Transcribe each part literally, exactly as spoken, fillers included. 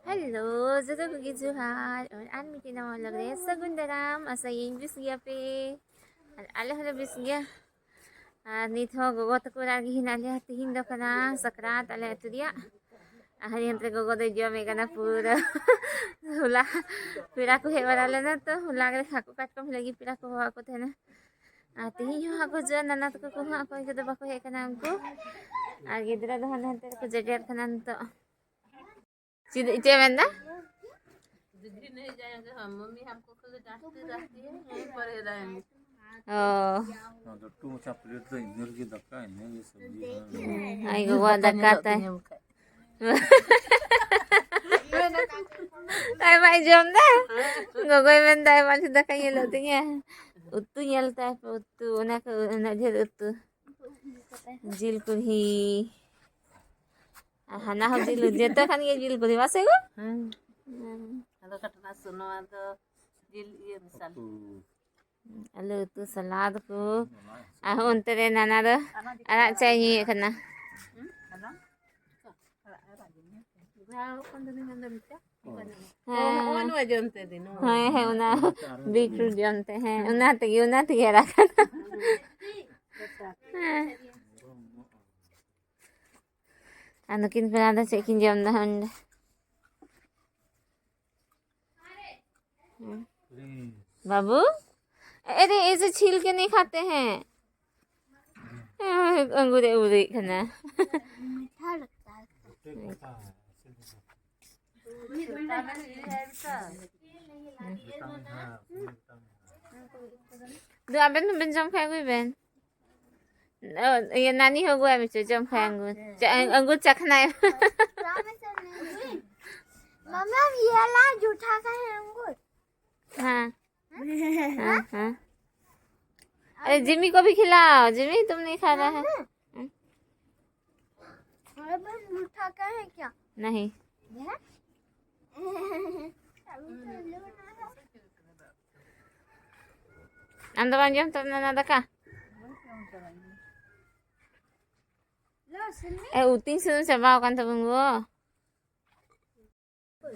Hello, ᱡᱚᱛᱚ ᱠᱚᱜᱮ ᱡᱚᱦᱟᱨ᱾ ᱟᱨ ᱟᱨ ᱢᱤᱫᱴᱮᱱ ᱱᱟᱣᱟ vlog ᱨᱮ ᱥᱟᱹᱜᱩᱱ ᱫᱟᱨᱟᱢ᱾ ᱟᱥᱟᱭᱟᱹᱧ ᱵᱮᱥ ᱜᱮᱭᱟᱯᱮ, ᱟᱨ ᱟᱞᱮ ᱦᱚᱸᱞᱮ ᱵᱮᱥ ᱜᱮᱭᱟ᱾ ᱟᱨ ᱱᱤᱛ ᱦᱚᱸ ᱜᱚᱜᱚ ᱛᱟᱠᱚ ᱚᱲᱟᱜ ᱨᱮᱜᱮ ᱦᱮᱱᱟᱜ ᱞᱮᱭᱟ᱾ ᱛᱤᱦᱤᱧ ᱫᱚ ᱠᱟᱱᱟ ᱥᱟᱠᱨᱟᱛ ᱟᱞᱮ ᱟᱹᱛᱩ ᱨᱮᱭᱟᱜ᱾ ᱟᱨ ᱦᱟᱱᱛᱮ ᱨᱮ ᱜᱚᱜᱚ ᱫᱚᱭ ᱡᱚᱢᱮ ᱠᱟᱱᱟ ᱯᱩᱨᱟᱹ᱾ ᱦᱚᱞᱟ ᱯᱮᱲᱟ ᱠᱚ ᱦᱮᱡ ᱵᱟᱲᱟ ᱞᱮᱱᱟ, ᱛᱚ ᱦᱚᱞᱟ ᱜᱮ ᱦᱟᱹᱠᱩ ᱠᱟᱴᱠᱚᱢ ᱞᱟᱹᱜᱤᱫ ᱯᱮᱲᱟ ᱠᱚ ᱦᱚᱦᱚ ᱟᱠᱚ ᱛᱟᱦᱮᱱᱟ᱾ ᱟᱨ ᱛᱤᱦᱤᱧ ᱦᱚᱸ ᱦᱟᱹᱠᱩ ᱡᱚᱢ, ᱱᱟᱱᱟ ᱛᱟᱠᱚ ᱠᱚᱦᱚᱸ ᱚᱠᱚᱭ ᱠᱚᱫᱚ ᱵᱟᱠᱚ ᱦᱮᱡ ᱠᱟᱱᱟ ᱩᱱᱠᱩ᱾ ᱟᱨ ᱜᱤᱫᱽᱨᱟᱹ ᱫᱚ ᱦᱟᱱᱛᱮ ᱱᱟᱛᱮ ᱨᱮᱠᱚ ᱡᱮᱡᱮᱨ ᱠᱟᱱᱟ ᱱᱤᱛᱚᱜ᱾ ᱪᱮᱫ, ᱪᱮᱫ ᱮ ᱢᱮᱱᱫᱟ? दीदी नहीं जाएंगे हम, मम्मी हमको खुद डांटती रहती है, यहीं पर ही रहेंगे। ᱚ᱾ ᱱᱚᱣᱟ ᱞᱟᱹᱴᱩ ᱢᱟᱪᱷᱟ ᱯᱞᱮᱴ ᱫᱚ ᱤᱱᱟᱹ ᱨᱮᱜᱮ ᱫᱟᱠᱟ, ᱤᱱᱟᱹ ᱜᱮ ᱥᱚᱵᱽᱡᱤ᱾ ᱦᱮᱸ, ᱟᱡ ᱜᱚᱜᱚᱣᱟᱜ ᱫᱟᱠᱟ ᱛᱟᱭ᱾ ᱟᱡ ᱵᱟᱭ ᱡᱚᱢ ᱫᱟ᱾ ᱜᱚᱜᱚᱭ ᱢᱮᱱᱫᱟ, ᱟᱭᱢᱟ ᱰᱷᱮᱨ ᱫᱟᱠᱟ ᱧᱮᱞᱚᱜ ᱛᱤᱧᱟᱹ᱾ ᱩᱛᱩ ᱧᱮᱞ ᱛᱟᱭ ᱯᱮ, ᱩᱛᱩ, ᱚᱱᱟ ᱠᱚ, ᱩᱱᱟᱹᱜ ᱰᱷᱮᱨ ᱩᱛᱩ᱾ ᱡᱤᱞ ᱠᱩᱲᱦᱤ᱾ ᱟᱨ ᱦᱟᱱᱟ ᱦᱚᱸ ᱡᱤᱞ, ᱡᱚᱛᱚ ᱠᱷᱟᱱ ᱜᱮ ᱡᱤᱞ ᱠᱩᱲᱦᱤ, ᱵᱟᱝ ᱥᱮ ᱜᱚ? ᱦᱮᱸ᱾ ᱦᱮᱸ᱾ ᱟᱫᱚ ᱠᱟᱹᱴᱤᱡ ᱱᱟᱥᱮ ᱱᱚᱣᱟ ᱫᱚ ᱡᱤᱞ ᱤᱭᱟᱹ ᱢᱮᱥᱟᱞ᱾ ᱩᱛᱩ᱾ ᱟᱹᱞᱩ ᱩᱛᱩ, ᱥᱟᱞᱟᱫ ᱠᱚ᱾ ᱟᱨ ᱚᱱᱛᱮ ᱨᱮ ᱱᱟᱱᱟ ᱫᱚ ᱟᱨᱟᱜ ᱪᱟᱭ ᱧᱩᱭᱮᱫ ᱠᱟᱱᱟ᱾ ᱦᱮᱸ? ᱦᱮᱸ᱾ ᱦᱮᱸ, ᱦᱮᱸ, ᱚᱱᱟ ᱵᱤᱴᱨᱩᱴ ᱡᱚᱢ ᱛᱮ, ᱦᱮᱸ, ᱚᱱᱟ ᱛᱮᱜᱮ, ᱚᱱᱟ ᱛᱮᱜᱮ ᱟᱨᱟᱜ ᱠᱟᱱᱟ᱾ ᱦᱮᱸ᱾ ᱟᱨ ᱱᱩᱠᱤᱱ ᱯᱮᱲᱟ ᱫᱚ ᱪᱮᱫ ᱠᱤᱱ ᱡᱚᱢ ᱫᱟ ᱚᱸᱰᱮ? ᱦᱮᱸ᱾ बाबू, अरे, ऐसे छील के नहीं खाते हैं। हाँ, अंगूर, अंगूर खाना। मीठा लगता है। ᱫᱩ, ᱟᱵᱮᱱ ᱦᱚᱸᱵᱮᱱ ᱡᱚᱢ ᱠᱷᱟᱡ ᱟᱹᱜᱩᱭ ᱵᱮᱱ᱾ ᱚ, ᱤᱭᱟᱹ, ᱱᱟᱱᱤ ᱦᱚᱸ ᱟᱹᱜᱩᱣᱟᱭ ᱢᱮ, ᱪᱚ, ᱡᱚᱢ ᱠᱷᱟᱡ ᱟᱝᱜᱩᱨ᱾ ᱪᱚ, ᱟᱝ-, ᱟᱝᱜᱩᱨ ᱪᱟᱠᱷᱱᱟᱭ᱾ मम्मी, हम ये वाला जूठा का है अंगूर। हाँ। हाँ, हाँ। अरे, जिमी को भी खिलाओ, जिमी, तुम नहीं खा रहा है। अरे, बस जूठा का है क्या? नहीं। ये है? अभी तो लो ना है। ᱟᱢ ᱫᱚ ᱵᱟᱢ ᱡᱚᱢ ᱛᱟᱵᱚᱱᱟ ᱚᱱᱟ ᱫᱟᱠᱟ? ᱮ, ᱩᱛᱤᱧ ᱥᱩᱱᱩᱢ ᱪᱟᱵᱟᱣ ᱟᱠᱟᱱ ᱛᱟᱵᱚᱱ ᱜᱳ᱾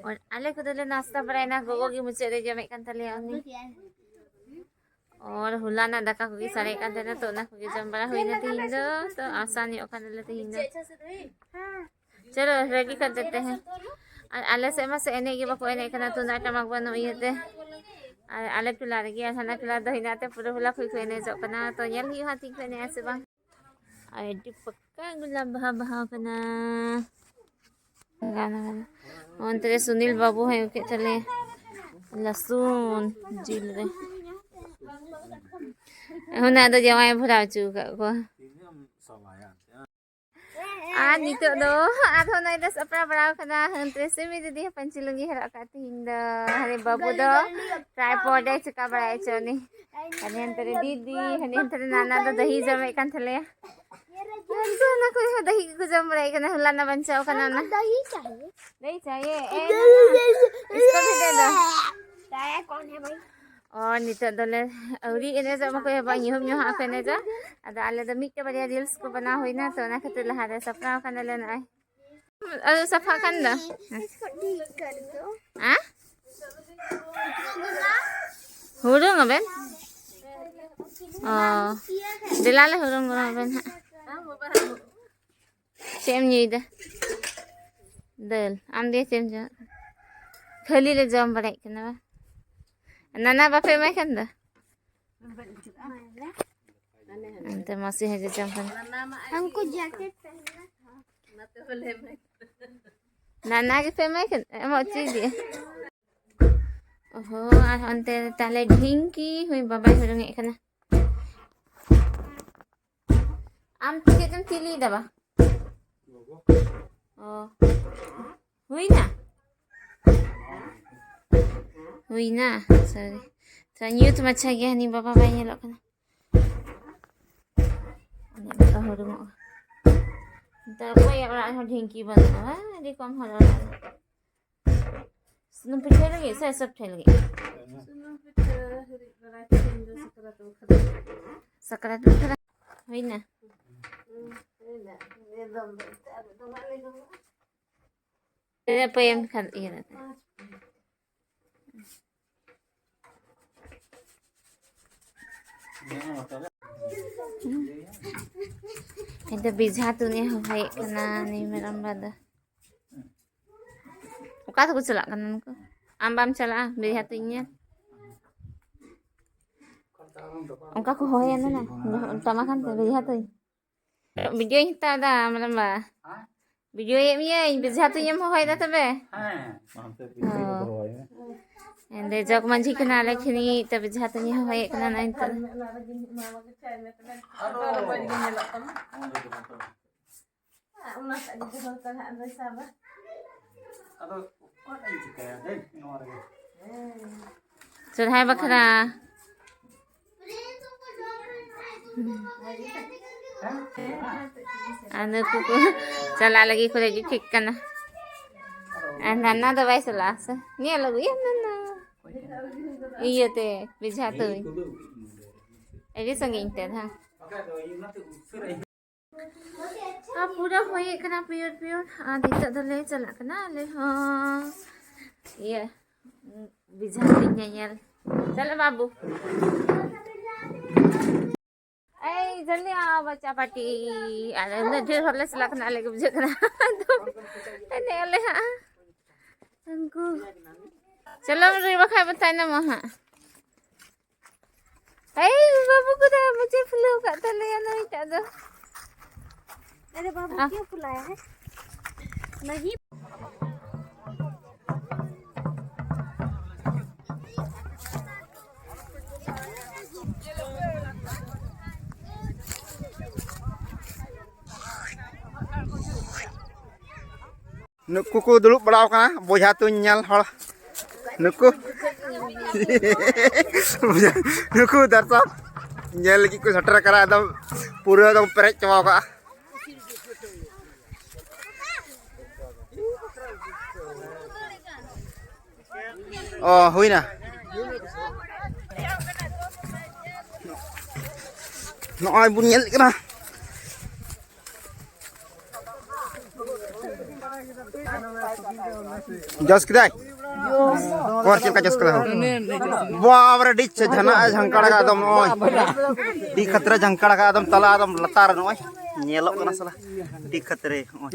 ᱟᱨ ᱟᱞᱮ ᱠᱚᱫᱚᱞᱮ ᱱᱟᱥᱛᱟ ᱵᱟᱲᱟᱭᱮᱱᱟ, ᱜᱚᱜᱚ ᱜᱮ ᱢᱩᱪᱟᱹᱫ ᱨᱮ ᱡᱚᱢᱮᱫ ᱠᱟᱱ ᱛᱟᱞᱮᱭᱟ ᱩᱱᱤ᱾ ᱟᱨ ᱦᱚᱞᱟᱱᱟᱜ ᱫᱟᱠᱟ ᱠᱚᱜᱮ ᱥᱟᱨᱮᱡ ᱠᱟᱱ ᱛᱟᱦᱮᱱᱟ, ᱛᱚ ᱚᱱᱟ ᱠᱚᱜᱮ ᱡᱚᱢ ᱵᱟᱲᱟ ᱦᱩᱭᱱᱟ ᱛᱮᱦᱮᱧ ᱫᱚ, ᱛᱚ ᱟᱥᱟᱱ ᱧᱚᱜ ᱠᱟᱱᱟᱞᱮ ᱛᱮᱦᱮᱧ ᱫᱚ᱾ ᱪᱚᱞᱚ ᱨᱮᱰᱤ ᱠᱟᱛᱮ ᱛᱟᱦᱮᱸ᱾ ᱟᱨ ᱟᱞᱮ ᱥᱮᱫ ᱢᱟ ᱥᱮ ᱮᱱᱮᱡ ᱜᱮ ᱵᱟᱠᱚ ᱮᱱᱮᱡ ᱠᱟᱱᱟ, ᱛᱩᱢᱫᱟᱜ ᱴᱟᱢᱟᱠ ᱵᱟᱹᱱᱩᱜ ᱤᱭᱟᱹᱛᱮ᱾ ᱟᱨ ᱟᱞᱮ ᱴᱚᱞᱟ ᱨᱮᱜᱮ, ᱟᱨ ᱦᱟᱱᱟ ᱴᱚᱞᱟ ᱫᱚ ᱦᱮᱱᱟᱜ ᱛᱮ ᱯᱩᱨᱟᱹ ᱦᱚᱞᱟ ᱠᱷᱚᱡ ᱠᱚ ᱮᱱᱮᱡᱚᱜ ᱠᱟᱱᱟ, ᱛᱚ ᱧᱮᱞ ᱦᱩᱭᱩᱜᱼᱟ ᱦᱟᱸᱜ ᱛᱤᱱ ᱠᱚ ᱮᱱᱮᱡᱼᱟ ᱥᱮ ᱵᱟᱝ᱾ ᱟᱨ ᱟᱹᱰᱤ ᱯᱟᱠᱟ ᱜᱩᱞᱟᱵ ᱵᱟᱦᱟ ᱵᱟᱦᱟ ᱠᱟᱱᱟ᱾ ᱜᱟᱱ ᱜᱟᱱ᱾ ᱚᱱᱛᱮ ᱨᱮ ᱥᱩᱱᱤᱞ ᱵᱟᱹᱵᱩ ᱦᱚᱸᱭ ᱩᱵ ᱠᱮᱫ ᱛᱟᱞᱮᱭᱟ ᱞᱟᱹᱥᱩᱱ ᱡᱤᱞ ᱨᱮ᱾ ᱚᱱᱟ ᱫᱚ ᱡᱟᱶᱟᱭ ᱵᱷᱚᱨᱟᱣ ᱦᱚᱪᱚ ᱟᱠᱟᱫ ᱠᱚᱣᱟ᱾ ᱟᱨ ᱱᱤᱛᱚᱜ ᱫᱚ ᱟᱨᱦᱚᱸ ᱱᱚᱜᱼᱚᱭ ᱞᱮ ᱥᱟᱯᱲᱟᱣ ᱵᱟᱲᱟᱣ ᱠᱟᱱᱟ᱾ ᱦᱟᱱᱛᱮ ᱥᱤᱢᱤ ᱫᱤᱫᱤ ᱦᱚᱸ ᱯᱟᱹᱧᱪᱤ ᱞᱩᱸᱜᱤ ᱦᱚᱨᱚᱜ ᱟᱠᱟᱫ ᱛᱤᱦᱤᱧ ᱫᱚ᱾ ᱦᱟᱱᱮ ᱵᱟᱹᱵᱩ ᱫᱚ tripod ᱮ ᱪᱮᱠᱟ ᱵᱟᱲᱟᱭ ᱦᱚᱪᱚ ᱩᱱᱤ᱾ ᱦᱟᱱᱮ ᱦᱟᱱᱛᱮ ᱨᱮ ᱫᱤᱫᱤ, ᱦᱟᱱᱮ ᱦᱟᱱᱛᱮ ᱨᱮ ᱱᱟᱱᱟ ᱫᱚ ᱫᱟᱹᱦᱤ ᱡᱚᱢᱮᱫ ᱠᱟᱱ ᱛᱟᱞᱮᱭᱟ᱾ ᱦᱟᱱᱛᱮ ᱚᱱᱟ ᱠᱚᱨᱮ ᱦᱚᱸ ᱫᱟᱹᱦᱤ ᱜᱮᱠᱚ ᱡᱚᱢ ᱵᱟᱲᱟᱭᱮᱫ ᱠᱟᱱᱟ, ᱦᱚᱞᱟᱱᱟᱜ ᱵᱟᱧᱪᱟᱣ ᱠᱟᱱᱟ ᱚᱱᱟ᱾ ᱫᱟᱹᱦᱤ ᱪᱟᱦᱤᱭᱮ᱾ ᱫᱟᱹᱦᱤ ᱪᱟᱦᱤᱭᱮ, ᱮ ᱱᱟᱱᱟ, ᱤᱥᱠᱚ ᱵᱷᱤ ᱫᱮ ᱫᱚ᱾ ᱪᱟᱦᱤᱭᱮ ᱠᱚᱱ ᱦᱮ ᱵᱷᱟᱭ? ᱚ, ᱱᱤᱛᱚᱜ ᱫᱚᱞᱮ ᱟᱹᱣᱨᱤ ᱮᱱᱮᱡᱚᱜ ᱢᱟᱠᱚ ᱮᱦᱚᱵᱟ, ᱧᱩᱦᱩᱢ ᱧᱩᱦᱟᱜ ᱠᱚ ᱮᱱᱮᱡᱟ᱾ ᱟᱫᱚ ᱟᱞᱮ ᱫᱚ ᱢᱤᱫᱴᱮᱡ ᱵᱟᱨᱭᱟ reels ᱠᱚ ᱵᱮᱱᱟᱣ ᱦᱩᱭᱱᱟ, ᱛᱚ ᱚᱱᱟ ᱠᱷᱟᱹᱛᱤᱨ ᱞᱟᱦᱟ ᱨᱮ ᱥᱟᱯᱲᱟᱣ ᱠᱟᱱᱟᱞᱮ ᱱᱚᱜᱼᱚᱭ᱾ ᱟᱫᱚ ᱥᱟᱯᱷᱟᱜ ᱠᱟᱱ ᱫᱚ᱾ ᱦᱮᱸ? ᱦᱩᱲᱩᱝ ᱟᱵᱮᱱ? ᱚ, ᱫᱮᱞᱟ ᱞᱮ ᱦᱩᱲᱩᱝ ᱜᱚᱨᱚᱢ ᱟᱵᱮᱱ ᱦᱟᱸᱜ᱾ ᱪᱮᱫ ᱮᱢ ᱧᱩᱭᱫᱟ? ᱫᱟᱹᱞ᱾ ᱟᱢ ᱫᱚ ᱪᱮᱫ ᱮᱢ ᱡᱚᱢ? ᱠᱷᱟᱹᱞᱤ ᱞᱮ ᱡᱚᱢ ᱵᱟᱲᱟᱭᱮᱫ ᱠᱟᱱᱟ ᱵᱟ? ᱱᱟᱱᱟ ᱵᱟᱯᱮ ᱮᱢᱟᱭ ᱠᱟᱱ ᱫᱚ? ᱚᱱᱛᱮ ᱢᱟᱥᱤ ᱦᱚᱸ ᱡᱚᱡᱚᱢ ᱠᱟᱱᱟ᱾ हमको जैकेट पहनना था। ᱱᱟᱱᱟ ᱜᱮᱯᱮ ᱮᱢᱟᱭ ᱠᱟᱱᱟ? ᱮᱢᱚᱜ ᱦᱚᱪᱚᱭ ᱫᱤᱭᱟ᱾ ᱚᱦᱚ, ᱟᱨ ᱚᱱᱛᱮ ᱛᱟᱦᱞᱮ ᱰᱷᱤᱝᱠᱤ ᱦᱩᱭ ᱵᱟᱵᱟᱭ ᱦᱩᱲᱩᱝ ᱮᱫ ᱠᱟᱱᱟ᱾ ᱟᱢ ᱪᱮᱫ ᱮᱢ ᱪᱤᱞᱤᱭᱮᱫᱟ ᱵᱟ? ᱚ, ᱦᱩᱭᱱᱟ? ᱦᱩᱭᱱᱟ? ᱥᱚᱨᱤ, ᱛᱷᱚᱲᱟ ᱧᱩᱛ ᱢᱟᱪᱷᱟ ᱜᱮᱭᱟ, ᱦᱟᱹᱱᱤ ᱵᱟᱵᱟ ᱵᱟᱭ ᱧᱮᱞᱚᱜ ᱠᱟᱱᱟ᱾ ᱚᱱᱮ ᱚᱱᱠᱟ ᱦᱩᱲᱩᱝᱚᱜᱼᱟ᱾ ᱱᱮᱛᱟᱨ ᱚᱠᱚᱭᱟᱜ ᱚᱲᱟᱜ ᱨᱮᱦᱚᱸ ᱰᱷᱤᱝᱠᱤ ᱵᱟᱹᱱᱩᱜᱼᱟ, ᱵᱟᱝ? ᱟᱹᱰᱤ ᱠᱚᱢ ᱦᱚᱲ ᱚᱲᱟᱜ ᱨᱮ᱾ ᱥᱩᱱᱩᱢ ᱯᱤᱴᱷᱟᱹ ᱞᱟᱹᱜᱤᱫ ᱥᱮ ᱥᱚᱯᱴᱷᱮ ᱞᱟᱹᱜᱤᱫ? ᱥᱩᱱᱩᱢ ᱯᱤᱴᱷᱟᱹ ᱦᱤᱨᱤᱡ ᱵᱟᱲᱟᱭ ᱛᱮᱦᱮᱧ ᱫᱚ ᱥᱟᱠᱨᱟᱛ ᱵᱟᱠᱷᱨᱟ᱾ ᱥᱟᱠᱨᱟᱛ ᱵᱟᱠᱷᱨᱟ ᱦᱩᱭᱱᱟ? ᱦᱩᱸ, ᱦᱩᱭᱱᱟ᱾ ᱮᱠᱫᱚᱢ ᱫᱚ ᱮᱱᱛᱮ ᱟᱞᱮ ᱫᱚ ᱵᱟᱞᱮ ᱡᱚᱢᱟ᱾ ᱯᱮᱭᱮᱢ ᱠᱷᱟᱱ ᱤᱭᱟᱹ ᱠᱟᱛᱮ᱾ ᱱᱤᱛᱚᱜ ᱵᱮᱡᱷᱟ ᱛᱩᱧ ᱮ ᱦᱚᱦᱚᱭᱮᱫ ᱠᱟᱱᱟ ᱱᱩᱭ ᱢᱮᱨᱚᱢ ᱵᱟ ᱫᱚ᱾ ᱚᱠᱟ ᱛᱮᱠᱚ ᱪᱟᱞᱟᱜ ᱠᱟᱱᱟ ᱱᱩᱠᱩ? ᱟᱢ ᱵᱟᱢ ᱪᱟᱞᱟᱜᱼᱟ ᱵᱮᱡᱷᱟ ᱛᱩᱧ ᱧᱮᱞ? ᱚᱱᱠᱟ ᱠᱚ ᱦᱚᱦᱚᱭᱟ ᱱᱟᱱᱟ, ᱴᱟᱢᱟᱠ ᱟᱱᱛᱮ ᱵᱮᱡᱷᱟ ᱛᱩᱧ᱾ ᱵᱷᱤᱰᱤᱭᱳᱧ ᱦᱟᱛᱟᱣ ᱮᱫᱟ ᱢᱮᱨᱚᱢ ᱵᱟ᱾ ᱵᱷᱤᱰᱤᱭᱳᱭᱮᱫ ᱢᱤᱭᱟᱹᱧ, ᱵᱮᱡᱷᱟ ᱛᱩᱧ ᱮᱢ ᱦᱚᱦᱚᱭᱮᱫᱟ ᱛᱚᱵᱮ? ᱦᱮᱸ᱾ ᱚ᱾ ᱮᱸᱰᱮ ᱡᱚᱜᱽ ᱢᱟᱹᱡᱷᱤ ᱠᱟᱱᱟ ᱟᱞᱮ ᱴᱷᱮᱱᱤᱡ, ᱛᱚ ᱵᱮᱡᱷᱟ ᱛᱩᱧ ᱦᱚᱦᱚᱭᱮᱫ ᱠᱟᱱᱟ ᱱᱚᱜᱼᱚᱭ ᱱᱤᱛᱚᱜ᱾ ᱚᱱᱟᱴᱟᱜ ᱜᱮ ᱫᱚᱦᱚ ᱠᱟᱜ ᱦᱟᱸᱜ ᱫᱚᱭ ᱥᱟᱵᱟ᱾ ᱟᱫᱚ ᱚᱠᱟᱴᱟᱜ ᱤᱧ ᱪᱤᱠᱟᱹᱭᱟ? ᱫᱮᱱ, ᱱᱚᱣᱟ ᱨᱮᱜᱮ᱾ ᱥᱚᱨᱦᱟᱭ ᱵᱟᱠᱷᱨᱟ᱾ ᱦᱮᱸ? ᱟᱨ ᱱᱩᱠᱩ ᱠᱚ ᱪᱟᱞᱟᱜ ᱞᱟᱹᱜᱤᱫ ᱠᱚ ᱨᱮᱰᱤ ᱴᱷᱤᱠ ᱠᱟᱱᱟ᱾ ᱟᱨ ᱱᱟᱱᱟ ᱫᱚ ᱵᱟᱭ ᱪᱟᱞᱟᱜᱼᱟ ᱥᱮ? ᱧᱮᱞ ᱟᱹᱜᱩᱭᱟ ᱱᱟᱱᱟ᱾ ᱤᱭᱟᱹᱛᱮ, ᱵᱮᱡᱷᱟ ᱛᱩᱧ᱾ ᱟᱹᱰᱤ ᱥᱟᱺᱜᱤᱧ ᱛᱮ ᱦᱟᱸᱜ᱾ ᱟᱨ ᱯᱩᱨᱟᱹ ᱦᱩᱭᱩᱜ ᱠᱟᱱᱟ ᱯᱤᱭᱳᱨ ᱯᱤᱭᱳᱨ᱾ ᱟᱨ ᱱᱤᱛᱚᱜ ᱫᱚᱞᱮ ᱪᱟᱞᱟᱜ ᱠᱟᱱᱟ ᱟᱞᱮ ᱦᱚᱸ ᱤᱭᱟᱹ ᱵᱮᱡᱷᱟ ᱛᱩᱧ ᱧᱮᱧᱮᱞ᱾ ᱪᱚᱞᱚ ᱵᱟᱹᱵᱩ᱾ ᱮᱭ ᱡᱟᱞᱤᱭᱟ ᱵᱟᱪᱟ ᱯᱟᱴᱤ᱾ ᱟᱞᱮ ᱩᱱᱟᱹᱜ ᱰᱷᱮᱨ ᱦᱚᱲ ᱞᱮ ᱪᱟᱞᱟᱜ ᱠᱟᱱᱟ, ᱟᱞᱮ ᱜᱮ ᱵᱩᱡᱷᱟᱹᱜ ᱠᱟᱱᱟ᱾ ᱟᱫᱚ ᱮᱱᱮᱡ ᱟᱞᱮ ᱦᱟᱸᱜ᱾ ᱩᱱᱠᱩ ᱪᱚᱞᱚ ᱨᱮ ᱵᱟᱠᱷᱟᱡ ᱵᱚ ᱛᱟᱭᱱᱚᱢᱚᱜ ᱦᱟᱸᱜ᱾ ᱮᱭ ᱵᱟᱹᱵᱩ ᱠᱚᱫᱚ ᱢᱚᱪᱟᱭ ᱯᱷᱩᱞᱟᱹᱣ ᱠᱟᱜ ᱛᱟᱞᱮᱭᱟ ᱱᱩᱭᱴᱟᱜ ᱫᱚ᱾ अरे बाबू, हाँ। क्यों फुलाया है? नहीं। ᱱᱩᱠᱩ ᱠᱚ ᱫᱩᱲᱩᱵ ᱵᱟᱲᱟᱣ ᱠᱟᱱᱟ ᱵᱚᱡᱷᱟ ᱛᱩᱧ ᱧᱮᱞ ᱦᱚᱲ᱾ ᱱᱩᱠᱩ ᱱᱩᱠᱩ ᱫᱚᱨᱥᱚᱠ ᱧᱮᱞ ᱞᱟᱹᱜᱤᱫ ᱠᱚ ᱥᱮᱴᱮᱨ ᱟᱠᱟᱱᱟ᱾ ᱮᱠᱫᱚᱢ ᱯᱩᱨᱟᱹ ᱮᱠᱫᱚᱢ ᱯᱮᱨᱮᱡ ᱪᱟᱵᱟᱣ ᱠᱟᱜᱼᱟ᱾ ᱚ, ᱦᱩᱭᱱᱟ᱾ ᱱᱚᱜᱼᱚᱭ ᱵᱚᱱ ᱧᱮᱞᱮᱫ ᱠᱟᱱᱟ᱾ ᱡᱚᱥ ᱠᱮᱫᱟᱭ? ᱚᱠᱚᱨ ᱪᱮᱫ ᱞᱮᱠᱟ ᱡᱚᱥ ᱠᱮᱫᱟ ᱦᱳ? ᱵᱟᱵ ᱨᱮ, ᱟᱹᱰᱤ ᱪᱮ-, ᱡᱷᱟᱱᱟ ᱮ ᱡᱷᱟᱝᱠᱟᱲ ᱠᱟᱜ ᱮᱠᱫᱚᱢ ᱱᱚᱜᱼᱚᱭ᱾ ᱟᱹᱰᱤ ᱠᱷᱟᱛᱨᱟ ᱡᱷᱟᱝᱠᱟᱲ ᱠᱟᱜ ᱮᱠᱫᱚᱢ ᱛᱟᱞᱟ ᱮᱠᱫᱚᱢ ᱞᱟᱛᱟᱨ ᱨᱮ ᱱᱚᱜᱼᱚᱭ᱾ ᱧᱮᱞᱚᱜ ᱠᱟᱱᱟ ᱥᱟᱞᱟ᱾ ᱟᱹᱰᱤ ᱠᱷᱟᱛᱨᱮ ᱱᱚᱜᱼᱚᱭ᱾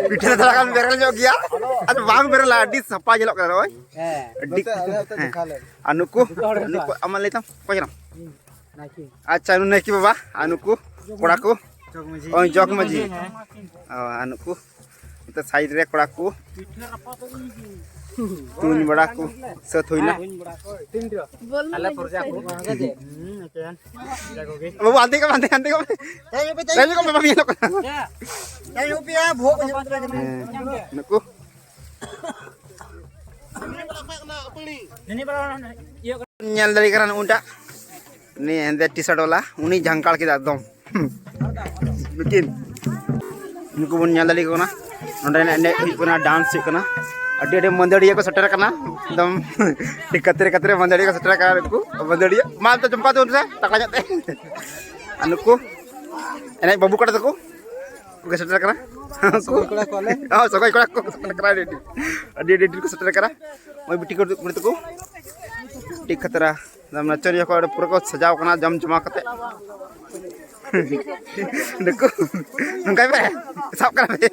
ᱯᱤᱴᱷᱟᱹ ᱫᱚ ᱛᱷᱚᱲᱟ ᱜᱟᱱ ᱵᱮᱨᱮᱞ ᱧᱚᱜ ᱜᱮᱭᱟ᱾ ᱟᱫᱚ ᱵᱟᱝ ᱵᱮᱨᱮᱞᱟ, ᱟᱹᱰᱤ ᱥᱟᱯᱷᱟ ᱧᱮᱞᱚᱜ ᱠᱟᱱᱟ ᱱᱚᱜᱼᱚᱭ᱾ ᱟᱹᱰᱤ, ᱦᱮᱸ᱾ ᱟᱨ ᱱᱩᱠᱩ, ᱱᱩᱠᱩ ᱟᱢᱟᱜ ᱞᱟᱹᱭ ᱛᱟᱢ, ᱚᱠᱚᱭ ᱠᱟᱱᱟᱢ? ᱟᱪᱪᱷᱟ, ᱱᱩᱭ ᱱᱟᱭᱠᱮ ᱵᱟᱵᱟ, ᱟᱨ ᱱᱩᱠᱩ ᱠᱚᱲᱟ ᱠᱚ? ᱳᱭ ᱡᱚᱜᱽ ᱢᱟᱹᱡᱷᱤ᱾ ᱚ, ᱟᱨ ᱱᱩᱠᱩ ᱱᱚᱛᱮ ᱥᱟᱭᱤᱰ ᱨᱮ ᱠᱚᱲᱟ ᱠᱚ ᱛᱩᱧ ᱵᱟᱲᱟ ᱠᱚ ᱥᱟᱹᱛ ᱦᱩᱭᱱᱟ᱾ ᱟᱞᱮ ᱯᱨᱚᱡᱟ ᱠᱚ᱾ ᱵᱟᱵᱩ, ᱦᱟᱱᱛᱮ ᱠᱚ, ᱦᱟᱱᱛᱮ, ᱦᱟᱱᱛᱮ ᱠᱚ᱾ ᱦᱮᱸ, ᱱᱩᱠᱩ ᱧᱮᱞ ᱫᱟᱲᱮᱭᱟᱜ ᱠᱟᱱᱟ ᱱᱩᱜᱼᱩᱴᱟᱜ, ᱱᱤᱭᱟᱹ ᱦᱮᱸᱫᱮ ᱴᱤ ᱥᱟᱨᱴ ᱵᱟᱞᱟ, ᱩᱱᱤ ᱡᱷᱟᱝᱠᱟᱲ ᱠᱮᱫᱟ ᱮᱠᱫᱚᱢ᱾ ᱱᱩᱠᱤᱱ, ᱱᱩᱠᱩ ᱵᱚᱱ ᱧᱮᱞ ᱫᱟᱲᱮᱭᱟᱠᱚ ᱠᱟᱱᱟ᱾ ᱱᱚᱸᱰᱮ ᱮᱱᱮᱡ ᱦᱩᱭᱩᱜ ᱠᱟᱱᱟ, ᱰᱟᱱᱥ ᱦᱩᱭᱩᱜ ᱠᱟᱱᱟ᱾ ᱟᱹᱰᱤ ᱟᱹᱰᱤ ᱢᱟᱹᱫᱟᱹᱲᱤᱭᱟᱹ ᱠᱚ ᱥᱮᱴᱮᱨ ᱟᱠᱟᱱᱟ ᱮᱠᱫᱚᱢ᱾ ᱟᱹᱰᱤ ᱠᱟᱛᱨᱮ ᱠᱟᱛᱨᱮ ᱢᱟᱹᱫᱟᱹᱲᱤᱭᱟᱹ ᱠᱚ ᱥᱮᱴᱮᱨ ᱟᱠᱟᱱᱟ᱾ ᱩᱱᱠᱩ ᱢᱟᱹᱫᱟᱹᱲᱤᱭᱟᱹ, ᱢᱟ ᱮᱱᱛᱮ ᱪᱚᱢᱠᱟᱣ ᱛᱟᱵᱚᱱ ᱯᱮᱥᱮ ᱛᱟᱠᱲᱟ ᱧᱚᱜ ᱛᱮ᱾ ᱟᱨ ᱱᱩᱠᱩ ᱮᱱᱮᱡ ᱵᱟᱹᱵᱩ ᱠᱟᱴᱟ ᱛᱟᱠᱚ ᱠᱚ ᱥᱮᱴᱮᱨ ᱟᱠᱟᱱᱟ᱾ ᱥᱚᱜᱚᱭ ᱠᱚᱲᱟ ᱠᱚ ᱟᱞᱮ᱾ ᱦᱳᱭ, ᱥᱚᱜᱚᱭ ᱠᱚᱲᱟ ᱠᱚ ᱥᱮᱴᱮᱨ ᱟᱠᱟᱱᱟ, ᱟᱹᱰᱤ ᱟᱹᱰᱤ, ᱟᱹᱰᱤ ᱟᱹᱰᱤ ᱰᱷᱮᱨ ᱠᱚ ᱥᱮᱴᱮᱨ ᱟᱠᱟᱱᱟ᱾ ᱱᱚᱜᱼᱚᱭ ᱵᱤᱴᱤ ᱠᱚ, ᱠᱩᱲᱤ ᱛᱟᱠᱚ ᱟᱹᱰᱤ ᱠᱷᱟᱛᱨᱟ᱾ ᱮᱠᱫᱚᱢ ᱱᱟᱪᱚᱱᱤᱭᱟᱹ ᱠᱚ ᱯᱩᱨᱟᱹ ᱠᱚ ᱥᱟᱡᱟᱣ ᱠᱟᱱᱟ ᱡᱚᱢ ᱡᱚᱢᱟᱣ ᱠᱟᱛᱮ᱾ ᱱᱩᱠᱩ ᱱᱚᱝᱠᱟᱭ ᱯᱮ, ᱥᱟᱵ ᱠᱟᱱᱟ ᱯᱮ᱾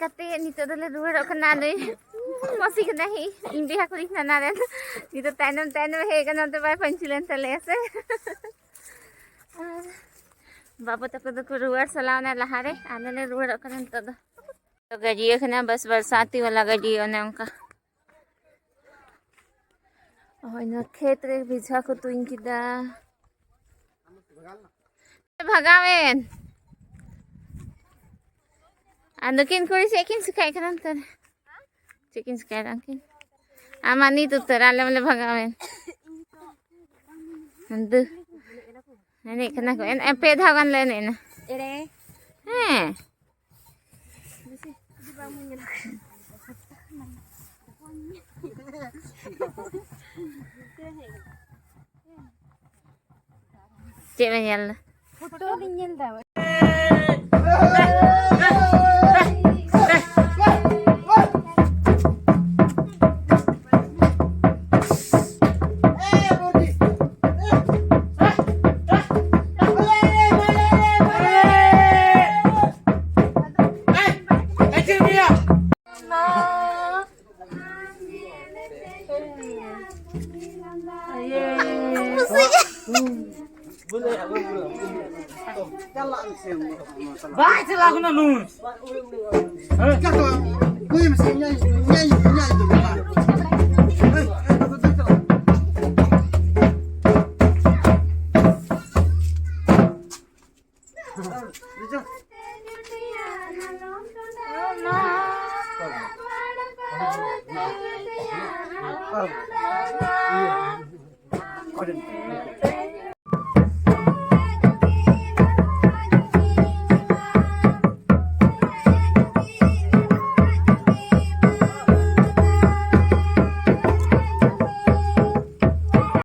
ᱠᱟᱛᱮ ᱱᱤᱛᱚᱜ ᱫᱚᱞᱮ ᱨᱩᱣᱟᱹᱲᱚᱜ ᱠᱟᱱᱟ᱾ ᱱᱩᱭ ᱢᱟᱹᱥᱤ ᱠᱟᱱᱟᱭ, ᱤᱧ ᱵᱚᱭᱦᱟ ᱠᱩᱲᱤ ᱱᱟᱱᱟ ᱨᱮᱱ᱾ ᱱᱤᱛᱚᱜ ᱛᱟᱭᱱᱚᱢ ᱛᱟᱭᱱᱚᱢ ᱦᱮᱡ ᱠᱟᱱᱟ, ᱚᱱᱛᱮ ᱵᱟᱭ ᱯᱟᱹᱧᱪᱤ ᱞᱮᱱ ᱛᱟᱞᱮᱭᱟ ᱥᱮ᱾ ᱟᱨ ᱵᱟᱹᱵᱩ ᱛᱟᱠᱚ ᱫᱚᱠᱚ ᱨᱩᱣᱟᱹᱲ ᱪᱟᱞᱟᱣᱱᱟ ᱞᱟᱦᱟᱨᱮ, ᱟᱞᱮ ᱞᱮ ᱨᱩᱣᱟᱹᱲᱚᱜ ᱠᱟᱱᱟ ᱱᱤᱛᱚᱜ ᱫᱚ᱾ ᱛᱚ ᱜᱟᱹᱰᱤᱭᱟᱹ ᱠᱟᱱᱟ, ᱵᱟᱥ ᱵᱟᱨᱥᱟᱛᱤ ᱣᱟᱞᱟ ᱜᱟᱹᱰᱤ, ᱚᱱᱮ ᱚᱱᱠᱟ᱾ ᱦᱳᱭ, ᱱᱚᱣᱟ ᱠᱷᱮᱛ ᱨᱮ ᱵᱮᱡᱷᱟ ᱠᱚ ᱛᱩᱧ ᱠᱮᱫᱟ᱾ ᱵᱷᱟᱜᱟᱣᱮᱱ᱾ ᱟᱨ ᱱᱩᱠᱤᱱ ᱠᱩᱲᱤ ᱪᱮᱫ ᱠᱤᱱ ᱪᱤᱠᱟᱹᱭᱮᱫ ᱠᱟᱱᱟ ᱚᱱᱛᱮ ᱨᱮ? ᱪᱮᱫ ᱠᱤᱱ ᱪᱤᱠᱟᱹᱭᱮᱫᱟ ᱩᱱᱠᱤᱱ? ᱟᱢᱟᱜ ᱱᱤᱛ ᱩᱛᱟᱹᱨ, ᱟᱞᱮ ᱢᱟᱞᱮ ᱵᱷᱟᱜᱟᱣᱮᱱ᱾ ᱦᱟᱸᱰᱮ ᱮᱱᱮᱡ ᱠᱟᱱᱟ ᱠᱚ᱾ ᱮᱱ-, ᱯᱮ ᱫᱷᱟᱣ ᱜᱟᱱ ᱞᱮ ᱮᱱᱮᱡ ᱮᱱᱟ᱾ ᱮᱲᱮ᱾ ᱦᱮᱸ᱾ ᱪᱮᱫ ᱵᱮᱱ ᱧᱮᱞ ᱮᱫᱟ? ᱯᱷᱳᱴᱳ ᱞᱤᱧ ᱧᱮᱞ ᱮᱫᱟ᱾ ᱵᱟᱭ ᱪᱟᱞᱟᱣ ᱠᱟᱱᱟ ᱱᱩᱭ᱾